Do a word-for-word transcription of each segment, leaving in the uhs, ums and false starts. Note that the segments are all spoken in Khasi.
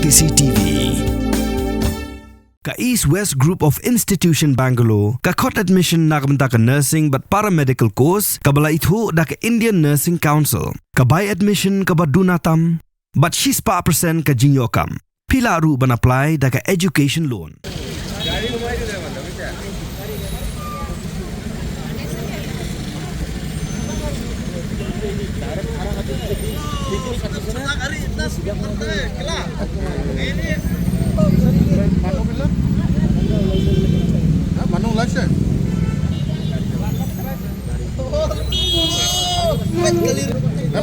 C C T V. Ka East West Group of Institution Bangalore ka khot admission na ka bynta ka nursing bad paramedical course kaba la ithuh da ka Indian Nursing Council. Ka bai admission kaba duna tam bad shispah percent ka jingïoh kam. Phi lah ruh ban apply da ka education loan.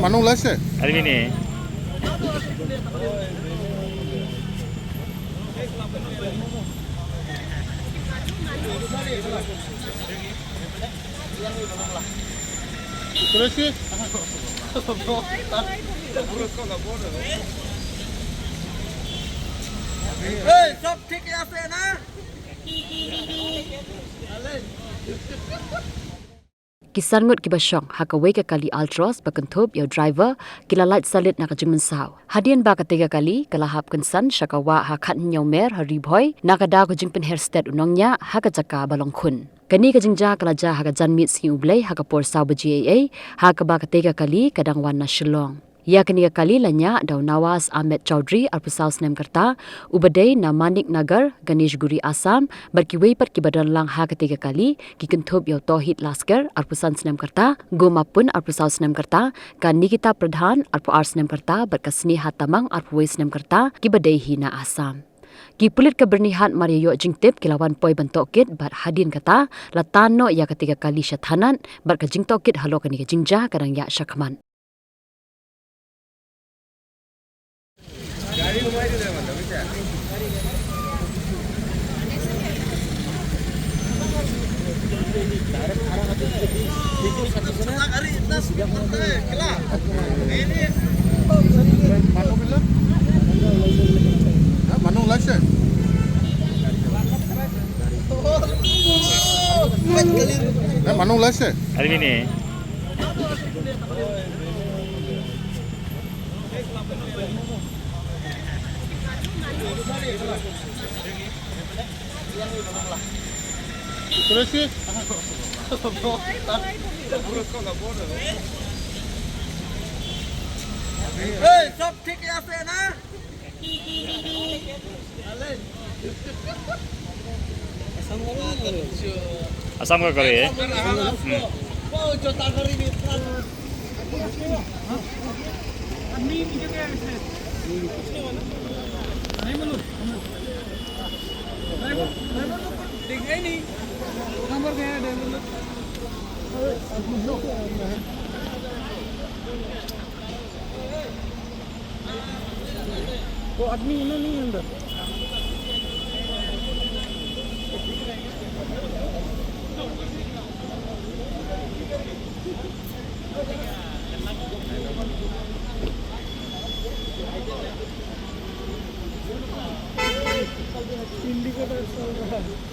Manung lase. Ari ni. Hey, sab thik ya se na? Ki san ngut kiba shong ha kawei ka kali Altroz ba kynthup ïa u driver ki la lait salit na ka jingmynsaw. Hadien ba katei ka kali ka la hap kynsan sha ka wah ha Khathynñiewmer ha Ri Bhoi na ka daw ka jingpynher stet u nongñiah ha ka jaka ba long khun. Kane ka jingjia ka la jia ha ka janmiet Sngi U Blei ha ka por saw baje eiei, ha kaba katei ka kali ka dang wan na Shillong. Ïa kane ka kali la ñiah da u Nawaz Ahmed Chowdhury, arphew saw snem ka rta, uba dei na Manik Nagar, Ganeshguri, Assam, bad kiwei pat kiba don lang ha katei ka kali ki kynthup ïa u Tohid Lasker, arphew san snem ka rta, Goma Pun, arphew saw snem ka rta, ka Nikita Pradhan, arphew ar snem ka rta, bad ka Sneha Tamang, arphew wei snem ka rta, kiba dei hi na Assam. Ki pulit ka Byrnihat mar ïa ïoh jingtip ki la wan poi ban tohkit bad hadien kata la tan noh ïa katei ka kali sha thanat bad ka jingtohkit halor kane ka jingjia ka dang ïaid shakhmat. Manung lase. Ari ni. Hey, sab thik ya se na? Assam ka kali, eh? Hmm. वो आदमी इन्हें नहीं अंदर। इंडिकेटर चल रहा है।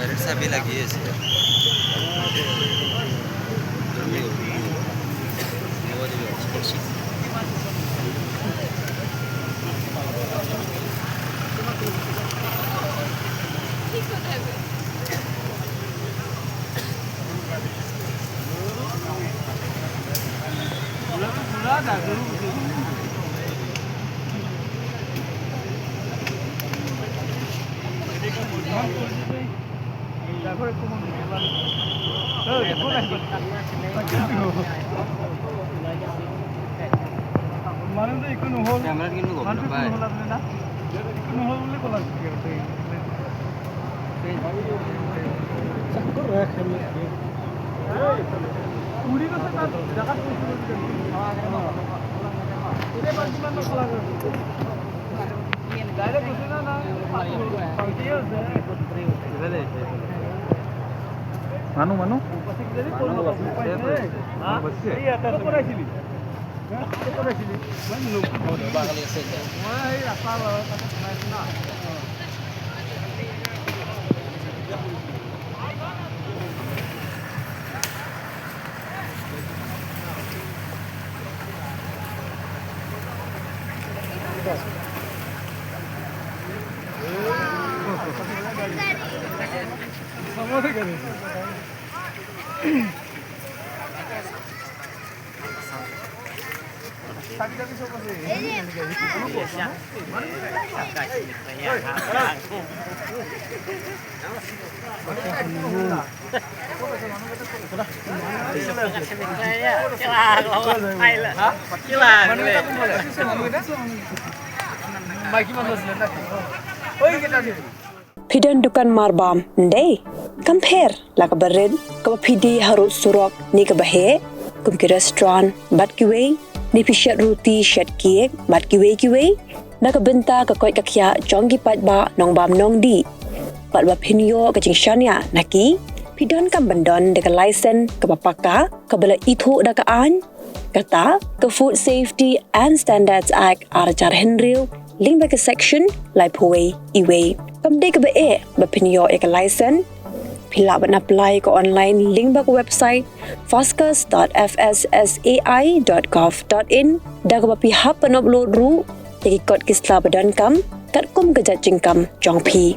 Direct sa bill lagi ya sih. Manu, Manu? Phi don dukan marbam, ym dei? Kam pher, la kaba rit, kaba phi die harud surok, ne kaba heh, kum ki restaurant bad kiwei, ne phi shet ruti, shet cake bad kiwei kiwei. Na ka bynta ka koit ka khiah jong ki paidbah nongbam nongdih, bad ba phin ïoh ka jingshaniah na ki, phi donkam ban don da ka license kaba paka, kaba la ithuh da ka aiñ, kata ka Food Safety and Standards Act ar hajar hynriew, lyngba ka section laiphew wei E wei. Kam dei kaba eh ba phin ïoh ïa ka license. Phi lah ban apply ka online lyngba ka website fascus dot F S S A I dot gov dot in, da kaba phi hap ban upload ruh ïa ki kot ki sla ba donkam katkum ka jait jingkam jong phi.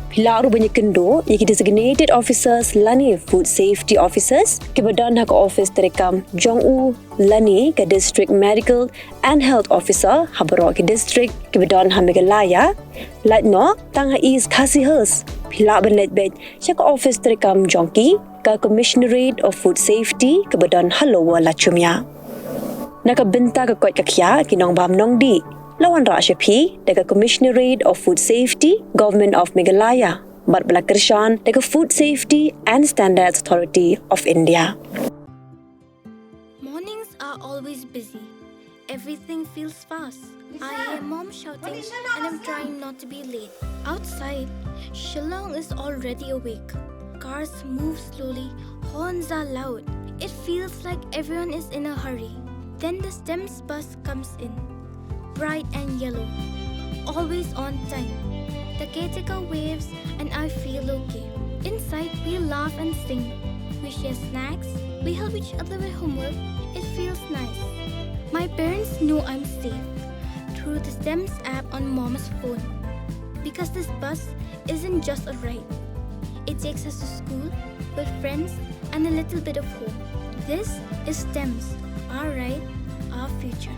Phi lah ruh ban ïakynduh ïa ki designated officers lane food safety officers kiba don ha ka office treikam jong u lane ka district medical and health officer ha baroh ki district kiba don ha Meghalaya. Lait noh tang ha East Khasi Hills, phi lah ban leit beit sha ka office treikam jong ki, ka Commissionerate of Food Safety kaba don ha Lower Lachumia. Na ka bynta ka koit ka khiah ki nongbam nongdih, la wanrah sha phi da ka Commissionerate of Food Safety, Government of Meghalaya, bad ba la kyrshan da ka Food Safety and Standards Authority of India. Mornings are always busy. Everything feels fast. I hear mom shouting and I'm trying not to be late. Outside, Shillong is already awake. Cars move slowly, horns are loud. It feels like everyone is in a hurry. Then the STEMS bus comes in, bright and yellow, always on time. The caretaker waves and I feel okay. Inside, we laugh and sing. We share snacks, we help each other with homework. It feels nice. My parents know I'm safe through the STEMS app on mom's phone, because this bus isn't just a ride. It takes us to school, with friends, and a little bit of home. This is STEMS, our ride, our future.